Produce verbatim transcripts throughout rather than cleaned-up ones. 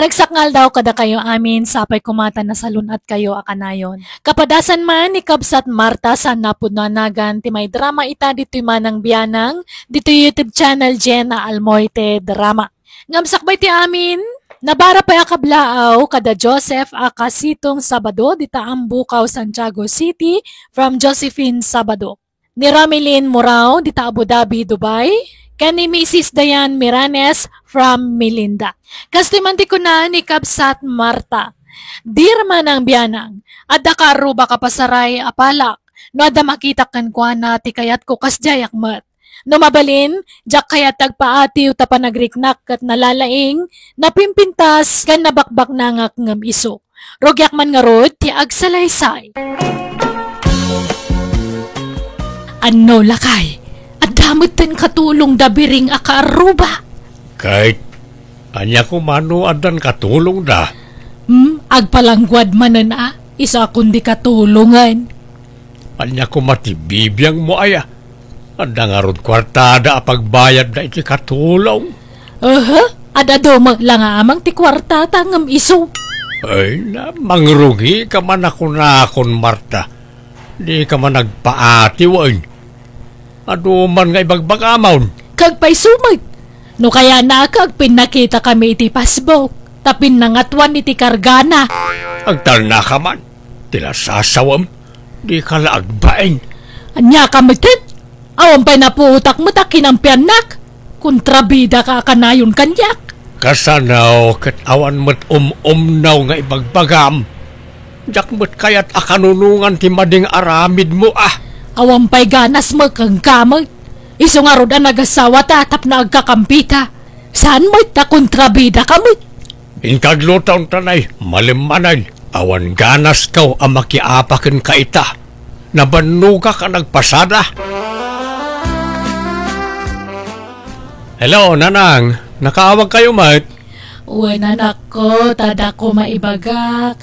Ragsak nga aldaw kadakayo amin, sapay koma ta nasalun-atkayo a kanayon. Kapadasan man ni Kabsat Marta, saan a pudno a nagan ti maidrama ita ditoy Manang Bianang, ditoy YouTube channel Jenna Almoite Drama. Ngem sakbay ti amin, nabara pay a kablaaw kada Joseph a Kasitong Sabado dita Ambukaw, Santiago City, from Josephine Sabado. Ni Ramilin Murao dita Abu Dhabi, Dubai, ken ni Missus Diane Miranes from Melinda. Kastoy man ti kuna ni Kabsat Marta, "Dear Manang Bianang, adda kaarrubak a pasaray a palak. No adda makitak kenkuana ti kayatko, kasdiayak met. No mabalin, diak kayat ti agpaatiw ta panagriknak ket nalalaing, napimpintas, ken nabakbaknangak ngem isu. Rugiak man ngarud ti agsalaysay." Anno, lakay, adda metten katulongda biring a kaarruba? Ket ania koma no addan katulongda? Hmm, agpalangguad manen a, isu a kundi katulongen. Ania koma ti bibiangmo aya? Adda ngarud kuartada a pagbayadda iti katulong? Aha, ad-adu met la nga amang ti kuartata ngem isu. Ay na, mangrugika man a kunakon, Marta. Dika man agpaatiwen. Adu man nga ibagbagamon. Kagpayso met. No kayatna, agpinnakitakami iti Facebook, ta pinnangatoan iti kargana. Agtalnaka man. Ti nasasawem, dika la agbain. Ania ka metten? Awan pay napuotak met a kinampiannak. Kontrabidaka a kanayon kaniak. Kasano ket awan met um-umnaw nga ibagbagam? Diak met kayat a kanunongan ti madi nga aramidmo a. Awan pay ganas met kenka met. Isu ngarud a nagasawata tapno agkakampita. Saan met ta kontrabidaka met? Inka agluto, Tanay, malem manen. Awan ganasko a makiapa kenka ita. Nabannogak a nagpasada. Hello, Nanang. Nakaawagkayo met? Wen, anakko, ta adda koma ibagak.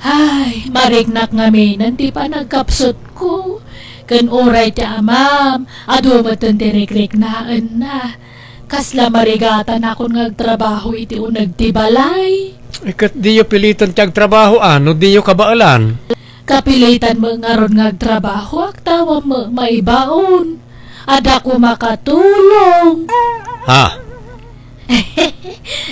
Ay, mariknak ngamin ti panagkapsutko. Ken uray ti amam, adu metten ti rikriknaenna. Kasla marigatanakon nga agtrabaho iti uneg ti balay. Eh, ket diyo pilitan ti agtrabaho, a, no diyo kabaelan? Kapilitan met ngarud nga agtrabahoak, ta awan met maibaon. Adda koma katulong. Ha?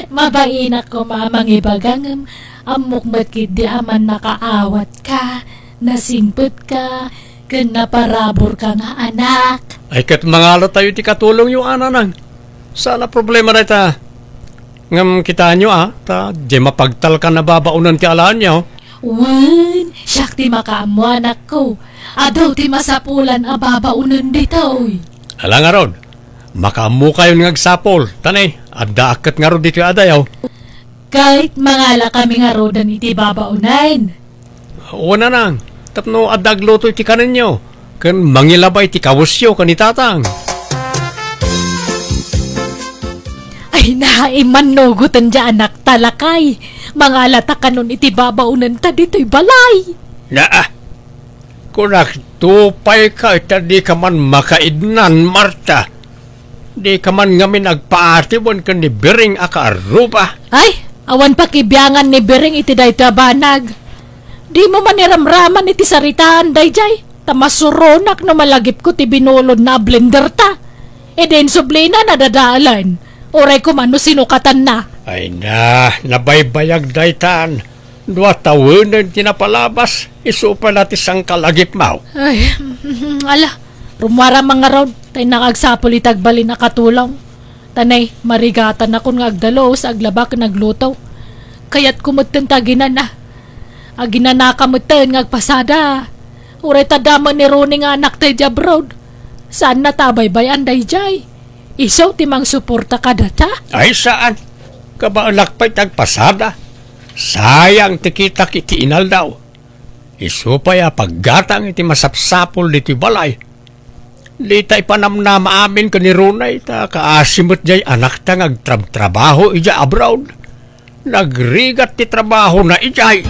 Mabainak koma a mangibaga ngem ammok met ketdi a mannakaawatka, nasingpetka, ken naparaburka nga anak. Ay, ket mangalatayo ti katulongyo, a, Nanang. Saan a problema dayta. Ngem kitaenyo, a, ta diay mapagtalkan a babaonen ti alaenyo. Wen, siak ti makaammo, anakko. Adu ti masapulan a babaonen ditoy. Ala ngarud, makaammokayon nga agsapul. Tanay, addaak ket ngarud ditoy adayo. Ket mangalakami ngaruden iti babaonen. Wen, Nanang, tapno adda agluto iti kanenyo, ken mangilaba iti kawesyo ken ni Tatang. Ay, naimannoguten diay anakta, lakay. Mangalata kanon iti babaonenta ditoy balay. Naa, kunak, tupayka ta dika man makaidnan, Marta. Dika man ngamin agpaatiwen ken ni Biring a kaarruba. Ay, awan pakibiangan ni Biring iti daytoy a banag. Dimo man iramraman iti saritaan daydiay, ta masuronak no malagipko ti binulodna a blenderta. Idi insublina, nadadalan. Uray koma no sinukatanna. Ay na, nabaybayag daytan. Dua tawenen ti napalabas, isu pay la ti sangkalagipmo. Ay, ala, rummuaram man ngarud, ta innak agsapul iti agbalin a katulong. Tanay, marigatanakon nga agdalus, aglaba ken agluto. Kayatko metten ti aginana. Aginanaka metten nga agpasada. Uray ta adda met ni Ronnie nga anakta idiay abroad. Saanna ta abaybay-an daydiay. Isu ti mangsuporta kadata? Ay, saan. Kabaelak pay ti agpasada. Sayang ti kitak iti inaldaw. Isu pay a paggatang iti masapsapul ditoy balay. Dita ipanamnama amin ken ni Ronnie ta kaasi met diay anakta nga agtrabtrabaho idiay abroad. Nagrigat ti trabahona idiay.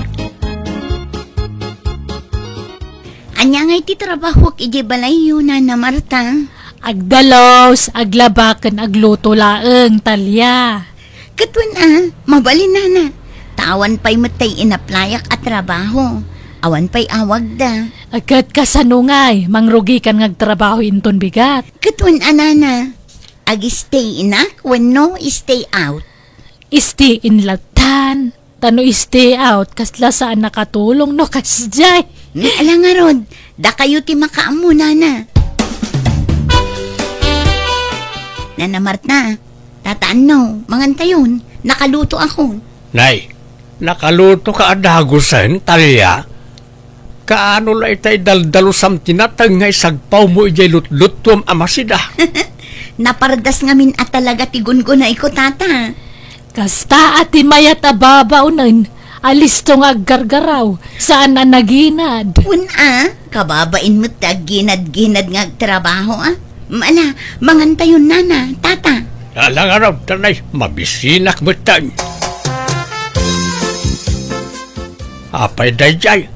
Ania ngay ti trabahoak idiay balayyo, Nana Marta? Agdalus, aglaba, ken agluto laeng, Talia. Ket wen a, mabalin nana. Ta awan pay met tay inaplayak a trabaho. Awan pay awagda. Ket kasano ngay, mangrugikan nga agtrabaho inton bigat? Ket wen a nana, ag-stay inak wenno stay out? Stay in latan. Ta no stay out, kasla saan nakatulong no kasdiay. Ni ala ngarud, dakayo ti makaammo, nana. Nana Marta, tataanno, mangantayon, nakaluto ako. Nay, nakaluto ka a dagusen, Talia? Kaano la itay daldalusam ti nateng nga isagpawmo idiay lutluttuam a masida? Napardas ngamin a talaga ti gungunayko, tata. Kasta a ti mayat a babaonen, alisto nga aggargaraw, saan a naginad. Wen a, kababain met ti agginad-ginad nga agtrabaho, a. Ala, mangantayon, nana, tata. Ala ngarud, tanay, mabisinak metten. Apay daydiay?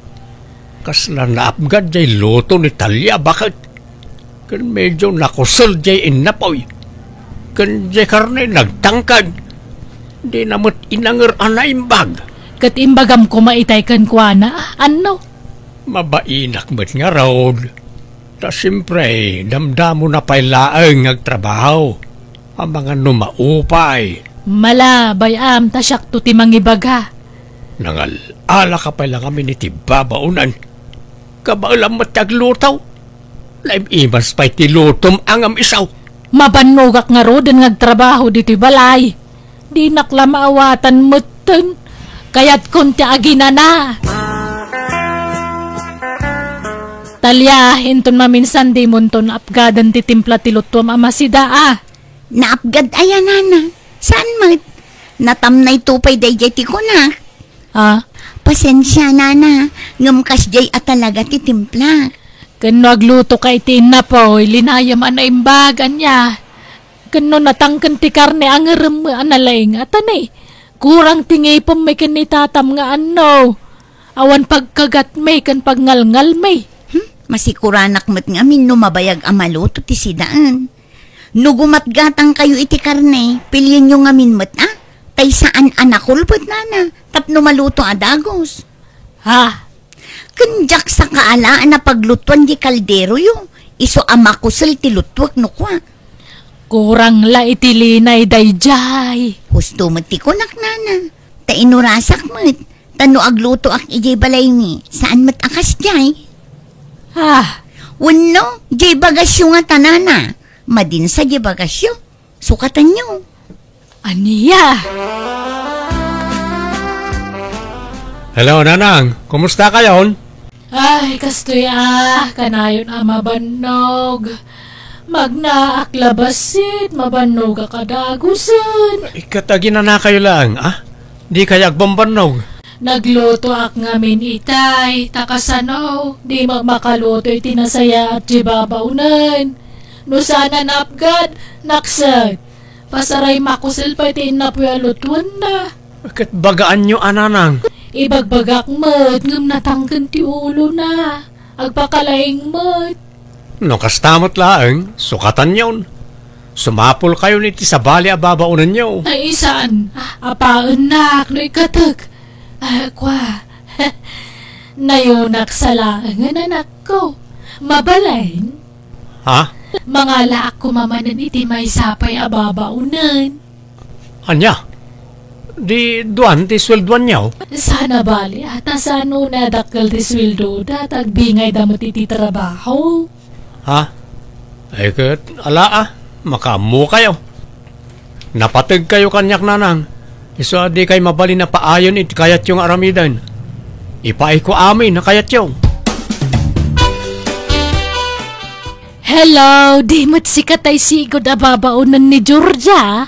Kasla naapgad jay luto ni Talia, baket? Ken medio nakusel jay innapoy. Ken jay karne nagtangkad. Dina met inanger a naimbag. Ket imbagam koma itay kenkuana, anno? Mabainak met ngarud. Ta siempre, damdamona pay laeng nga agtrabaho. Amangan no maupay. Mala, bay-am, ta siakto ti mangibaga. Nangal-alaka pay la ngamin iti babaonen. Kabaelam met ti agluto. Naim-imas pay ti lutom a ngem isu. Mabannogak ngaruden nga agtrabaho ditoy balay. Dinak la maawatan metten. Kayatkon ti aginana. Talia, inton maminsan dimonton apgaden ti timpla ti luttuam a masida, a. Naapgad aya, nana? Saan met? Natamnayto pay daydiay ti kunak. Ah? Pasensia, nana, ngem kasdiay a talaga ti timplak. Ken no aglutoka iti innapoy, linayem a naimbag, ania? Ken no natangken ti karne, angerem a nalaing a tani. Kurang ti ngipem ken ni tatam nga anno. Awan pagkagatmi ken pagngalngalmi. Hmm? Masikuranak met ngamin no mabayag a maluto ti sidaen. No gumatgatangkayo iti karne, pilienyo ngamin met, a, tay saan a nakulpet, nana, tapno maluto a dagus. Ha? Ken diak sakaala a napaglutuan di kalderoyo, isu a makusel ti lutuek no kua. Kurang la iti linay daydiay. Husto met ti kunak, nana. Ta inurasak met. Ta no aglutoak idiay balaymi, saan met a kasdiay. Ah. Wenno, diay bagasyo ngata, nana. Madinsa diay bagasyo. Sukatanyo. Ania? Hello, Nanang. Kumusta kayon? Ay, kastoy a, kanayon a mabannog. Magnaak la bassit, mabannogak a dagusen. Ket aginanakayo laeng, a? Dikay agbambannog. Naglutoak ngamin itay, ta kasano, di met makaluto iti nasayaat ti babaonen. No saan a naapgad, nakset. Pasaray makusel pay ti innapoy a lutuenna. Ket bagaanyo a, Nanang? Ibagbagak met, ngem natangken ti ulona. Agpakalaing met. No kasta met laeng, sukatanyon. Sumapulkayon iti sabali a babaonenyo. Ay, saan? Apaennak no ikkatek. Ah, kua. Nayonak sa laengen, anakko. Mabalin? Ha? Mangalaak koma manen iti maysa pay a babaonen. Ania? Di duan ti sueldoanyo? Saan a bali, a, ta saan unay a dakkel ti sueldoda, ta agbingayda met iti trabaho. Ha? Ay ket, ala a, makaammokayo. Napategkayo kaniak, Nanang. Isu a dikay mabalin a paayen iti kayatyo nga aramiden. Ipaayko amin a kayatyo. Hello, di met sika tay sigud a babaonen ni Georgia?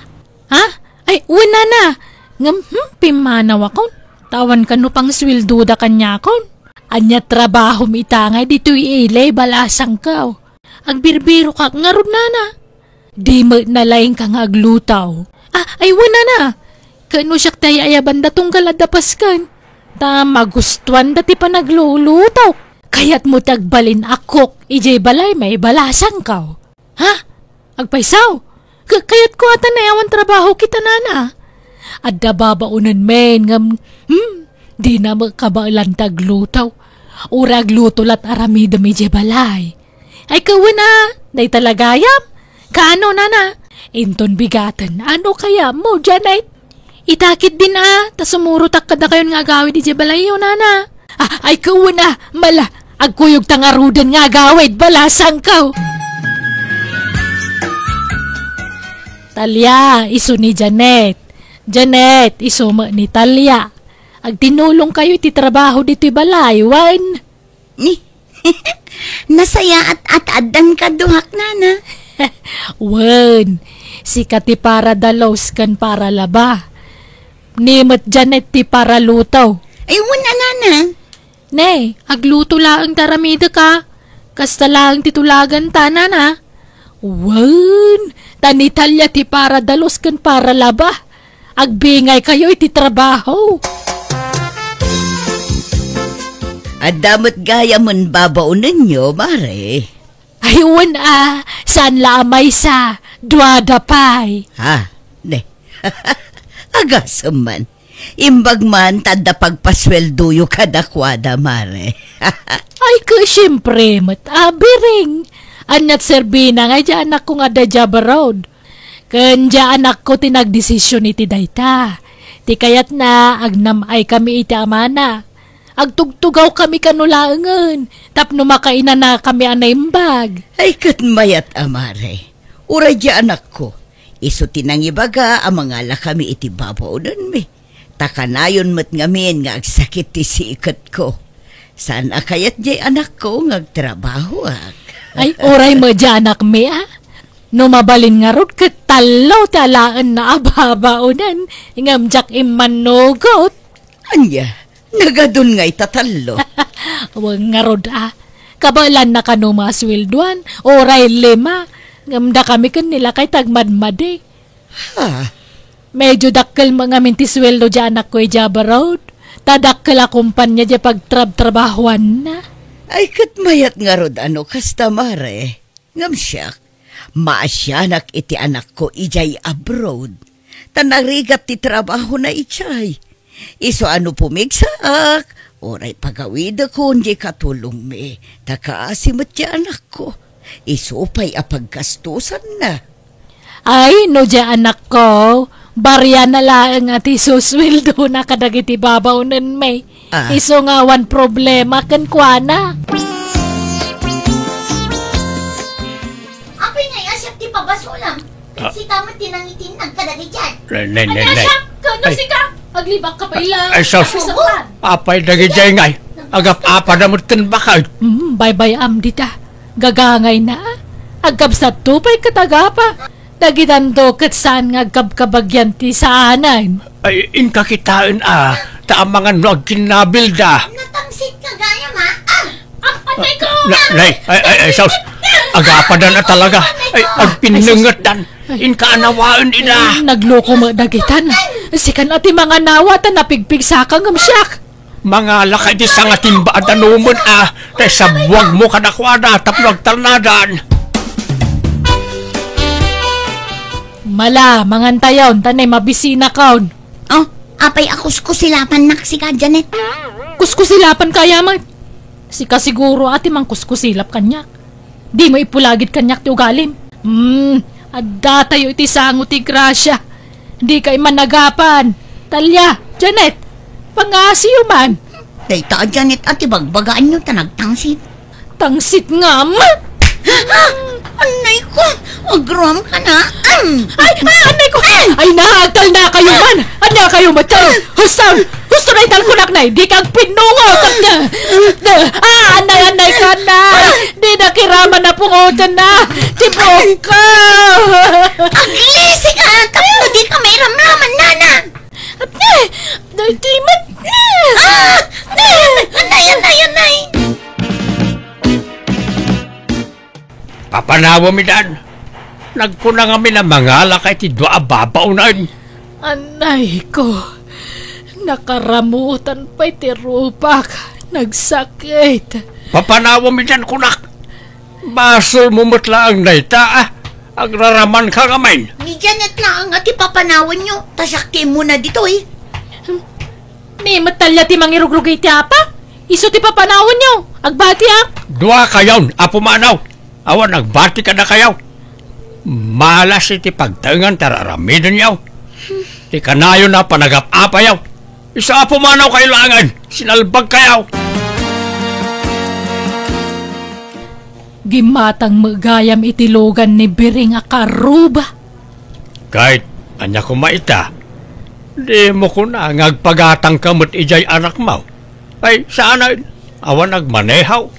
Ha? Ay, wen, nana. Ngem, hmm, pimmanawakon. Ta awan kano pangsueldoda kaniakon. Ania trabahom ita ngay ditoy ili, balasangko. Agbirbirokak ngarud, nana. Di met nalaingka nga agluto. Ah, ay, wen, nana. Ket no siak ti ay-ayabanda tunggal adda pasken. Ta magustuanda ti panagluluto. Kayatmo ti agbalin a cook idiay balay, balasangko. Ha? Agpayso? Ka-, kayatko a ta naawan trabaho kita, nana. Adda babaonen men ngem, hmm, dina met kabaelan ti agluto. Uray agluto lat aramidem idiay balay. Ay, kawen a, dayta la gayam. Kaano, nana? Inton bigaten, ano kayatmo, Janet? Ita ketdin a, ta sumurotak kadakayon nga agawid idiay balayyo, nana. Ah, ay, kawen a, mala, agkuyogta ngaruden nga agawid, balasangko. Talia, isu ni Janet. Janet, isu met ni Talia. Agtinulongkayo iti trabaho ditoy balay, wen? Ni, nasayaat a ta addan kaduak, nana. Wen, sika ti para dalos ken para laba. Ni met Janet ti para luto. Ay, wen a, nana. Ne, agluto laeng ti aramidek a. Kasta laeng ti tulaganta, nana. Wen, ta ni Talia ti para dalos ken para laba. Agbingaykayo iti trabaho. Adda met gayamen babaonenyo, mare. Ay, wen a, saan la a maysa, duada pay. Ha? Ne. Agasem man. Imbag man ta adda pagpasueldoyo kadakuada, mare. Ay, ket siempre met, abiring. Aniat serbina nga idiay anakko nga adda idiay abroad? Ken diay anakko ti nagdesision iti dayta. Ti kayatna, agnam-aykami iti amana. Agtugtugawkami kano laengen tapno makainanakami a naimbag. Ay, ket mayat a, mare. Uray diay anakko, isu ti nangibaga a mangalakami iti babaonenmi. Ta kanayon met ngamin nga agsakit ti siketko. Saan a kayat diay anakko nga agtrabahoak. Ay, uray met diay anakmi a. No mabalin ngarud ket tallo ti alaenna a babaonen, ngem diak immannugot. Ania, nagadun ngay ta tallo? Wen ngarud a. Kabaelanna kano masueldoan, uray lima, ngem dakami ken ni lakay ti agmadmadi. Ha? Medyo dakkel met ngamin ti sueldo diay anakko idiay abroad. Ta dakkel a kompania diay pagtrabtrabahoanna. Ay, ket mayat ngarud a no kasta, mare. Ngem siak, maasianak iti anakko idiay abroad. Ta narigat ti trabahona idiay. Isu a no pumigsaak, uray pagawidekon diay katulongmi, ta kaasi met ti anakko. Isu pay a paggastosanna. Ay, no diay anakko, bariana laeng a ti susueldona kadagiti babaonenmi. Ah. Isu nga awan problema kenkuana. Apay ngay a siak ti pabasolam? Ah. Sika met ti nangitinnag kadagiti diay. Ne, ne, ne, ne. Ania siak? Kano sika? Aglibak ka pay la. Ay, sus. Apay dagiti diay ngay? Agap-apada met ken bakay. Mm, baybay-am dita. Gagangayna. Agkabsatto pay ket agapa. Dagidanto ket saan nga agkabkabagian ti saanen. Ay, inka kitaen a, ta amangan no agkinnabilda. Natangsit ka gayam a. Ah! Apay ko! Na, nay, ay, ay, ay, sus. Agapadan a talaga. Ay, agpinnengetdan. Inka anawaen ida. Ay, nagloko met dagitan. Sikan a ti manganawa ta napigpigsaka ngem siak. Mangalaka iti sangatimba a danumen a, ta isabuagmo kadakuada tapno agtalnadan. Mala, mangantayon, ta nay mabisinakon. Oh, apay a kuskusilapannak sika, Janet? Kuskusilapan kaya met? Sika siguro a ti mangkuskusilap kaniak. Dimo ipulagid kaniak ti ugalim. Hmm, addatayo iti sango ti grasia. Dika imanagapan. Talia, Janet, pangasiyo man. Dayta a Janet a ti bagbagaanyo ta nagtangsit. Tangsit ngem? Ah! Annay ko! Agram ka na! Ay! Ah, annay ko! Ay na, agtalnakayo man! Ania kayo met? Husto! Husto na italkunak na, di ka agpinnungo! Ah, annay, annay ka na! Di na kiraman a pungotan na! Tibok ka! Aglisi ka! Tapno di ka mairamraman, nana! Apne! Daydi met! Ah! Annay, annay, annay! Papanawemdan. Nagkuna ngamin a mangalaka iti dua a babaonen. Anay ko, nakaramutan pay ti rupak. Nagsakit. Papanawemdan kunak. Basolmo met laeng dayta, ah. Agraraman ka ngamin. Ni Janet laeng a ti papanawanyo, ta siak ti immuna ditoy. Ni met talya ti mangirugrugay ti apa? Isu ti papanawanyo. Agbatiak. Dua kayon a pumanaw. Awan agbati kadakayo. Malas iti pagtaengan ti ar-aramidenyo. Ti kanayon a panagap-apayo. Isu a pumanaw kayo laengen. Sinalbag kayo. Gimmatang met gayam iti lugan ni Biring a karuba. Ket ania koma ita? Dimo kuna nga agpagatangka met idiay anakmo? Ay, saanen, awan agmaneho.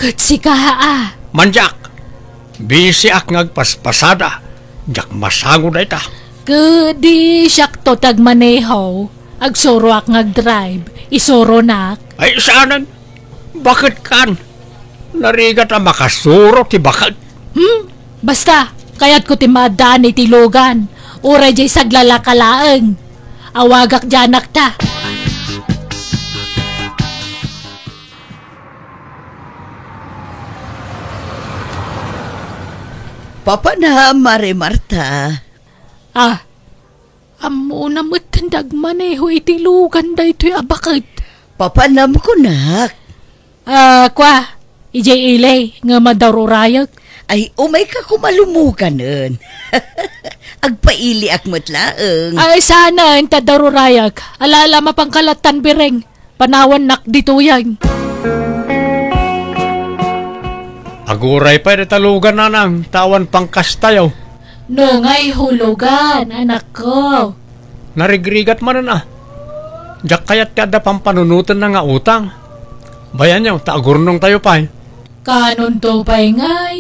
Ket sika, a? Mandiak. Bisiak nga agpaspasada. Diak masango dayta. Ket di siakto ti agmaneho. Agsuroak nga agdrive. Isuronak. Ay, saanen? Baket kan? Narigat a makasuro ti baket. Hmm? Basta, kayatko ti maaddaan iti lugan. Uray diay saglalaka laeng. Awagak diay anakta. Papanam, Mare Marta. Ah, ammona met dagmaneho iti lugan daytoy a baket. Papanam kunak. Ah, kua, idiay ili, nga madaur-urayek. Ay, umayka koma lumuganen. Agpailiak met laeng. Ay, saanen, ta daur-urayek. Ala, ala, mapanka lattan, Biring. Panawannak ditoyen. Aguray pay dayta lugan, nanang, ta awan pangkastayo. No ngay hulugan, anakko. Narigrigat manen a. Diak kayat ti adda pampanunotenna nga utang. Bayanyo, ta agurnongtayo pay. Kanonto pay ngay?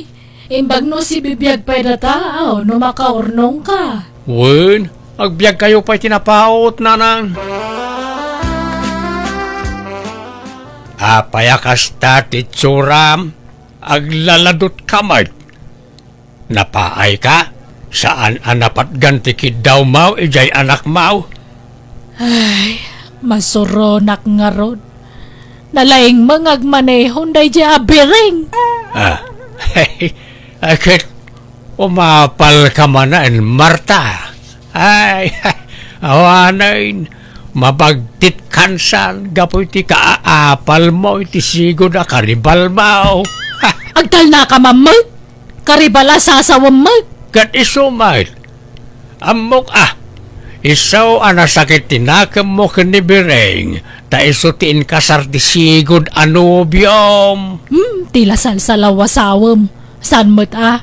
Imbag no sibibiag pay data, aw, no makaurnongka. Wen, agbiagkayo pay ti napaut, nanang. Apay a kasta ti itsuram? Aglaladutka met. Napaayka? Saan a napatgan ti kiddawmo idiay anakmo? Ay, masuronak ngarud. Nalaing nga agmanehon daydiay a Biring. Ah, ay, ket umapalka manen, Marta. Ay, awanen, mabagtit kansan gapu iti kaapalmo iti sigud a karibalmo. Agtalnaka mammet? Karibal a sasawem met. Ket isu met. Ammok a, isu a nasakit ti nakemmo ken ni Biring, ta isu ti inkasar ti sigud a nobiom. Hmm, ti la salsalaw a sawem. Saan met a?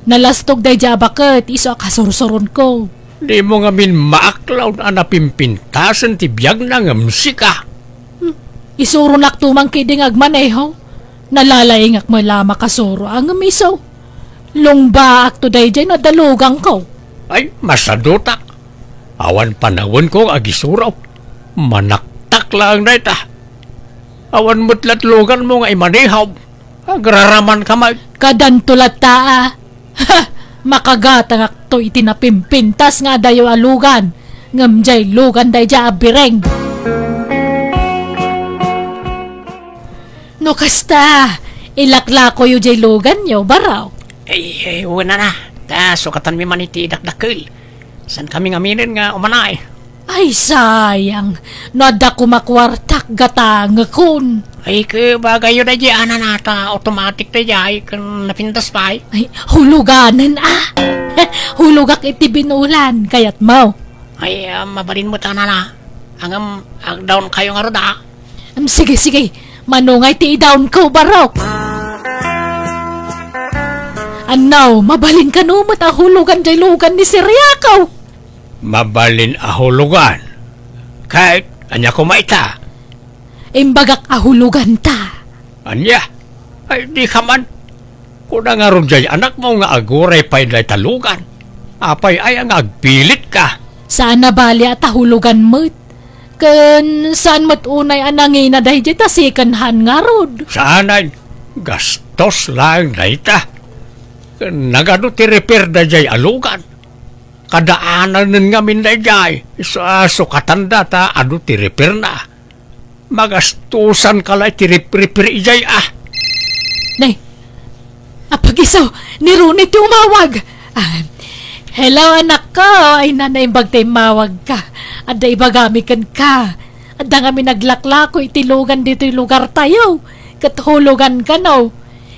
Nalastog daydiay a baket, isu a kasursuronko. Dimo ngamin maaklaw a napimpintasen ti biagna ngem sika. Hmm, isuronakto man ketdi nga agmaneho. Nalalaingak met la a makasuro a ngem isu. Lungbaakto daydiay no adda luganko. Ay, masadutak. Awan panawenko nga agisuro. Manaktak laeng dayta. Awan met lat luganmo nga imanehom. Agraramanka met. Kadanto latta a. Ha! Makagatangakto iti napimpintas nga adayo a lugan. Ngem diay lugan daydiay a Biring. No kasta, ilaklakoyo diay luganyo, barok. Ay, ay, wen a. Ta sukatanmi man iti dakdakkel. Saankami ngaminen nga umanaay. Ay, sayang. No adda koma kuartak, gatangekon. Ay, ket bagayyo daydiay a nanang ta automatic daydiay ken napintas pay. Ay, huluganen a. Hulogak iti binulan, kayatmo? Ay, ah, mabalin met a nanang. Ngem, agdaonkayo ngarud a. Em, sige, sige. Mano ngay ti idaonko, barok? Annaw, mabalin kano met a hulogan diay lugan ni Siriako? Mabalin a hulogan? Ket ania koma ita? Imbagak a huloganta. Ania? Ay, dika man. Kuna ngarud diay anakmo nga aguray pay dayta lugan. Apay aya nga agpilitka? Saan a bali a ta hulogan met. Ken saan met unay a nangina daydiay ta second hand ngarud. Saanen, gastos laeng dayta. Ken nagadu ti repair daydiay a lugan. Kadaananen ngamin daydiay. Isu a sukatanda ta adu ti repairna. Magastosanka la iti rip-, repair idiay a. Nay, apagiso, ni Ronnie ti umawag. Hello, anakko. Ay, naimbag ta immawagka. Adda ibagami kenka. Adda ngamin naglaklako iti lugan ditoy lugartayo. Ket hulugan kano.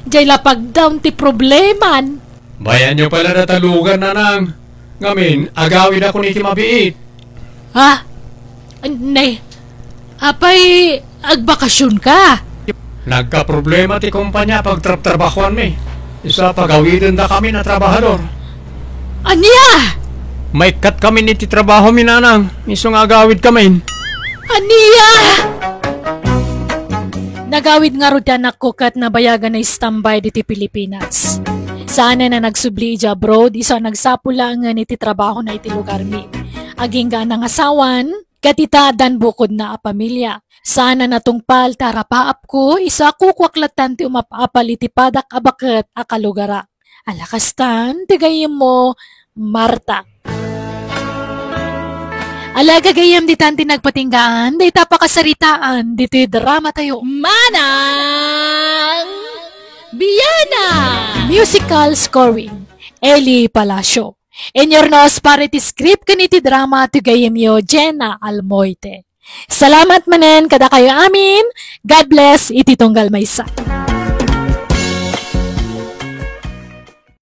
Jay lapagdam ti probleman. Bayanyo pay la data lugan, nanang. Ngamin, agawidakon iti mabiit. Ha? Nay, apay agbakasionka? Nagkaproblema ti kompania a pagtrabtrabahoanmi. Isu a pagawidendakamin a trabahador. Ania? Maikkatkamin iti trabahomi, nanang. Isu nga agawidkamin. Ania? Nagawid ngarud ti anakko ket nabayagan a standby ditoy Pilipinas. Saanen a nagsubli idiay abroad, isu a nagsapul laengen iti trabahona iti lugarmi. Agingga a nangasawan, ket ita addan bukodna a pamilia. Saan a natungpal ti arapaapko, isu a kukuak lattan ti umap-apal iti padak a baket a kalugara. Ala kastan, ti gayyemmo, Marta. Ala, gagayyem, ditan ti nagpatinggaan dayta pakasaritaan ditoy dramatayo. Manang Biana! Musical scoring, Eli Palacio. Inurnos para iti script ken iti drama ti gayyemyo, Jenna Almoite. Salamat manen kadakayo amin. God bless iti tunggal maysa.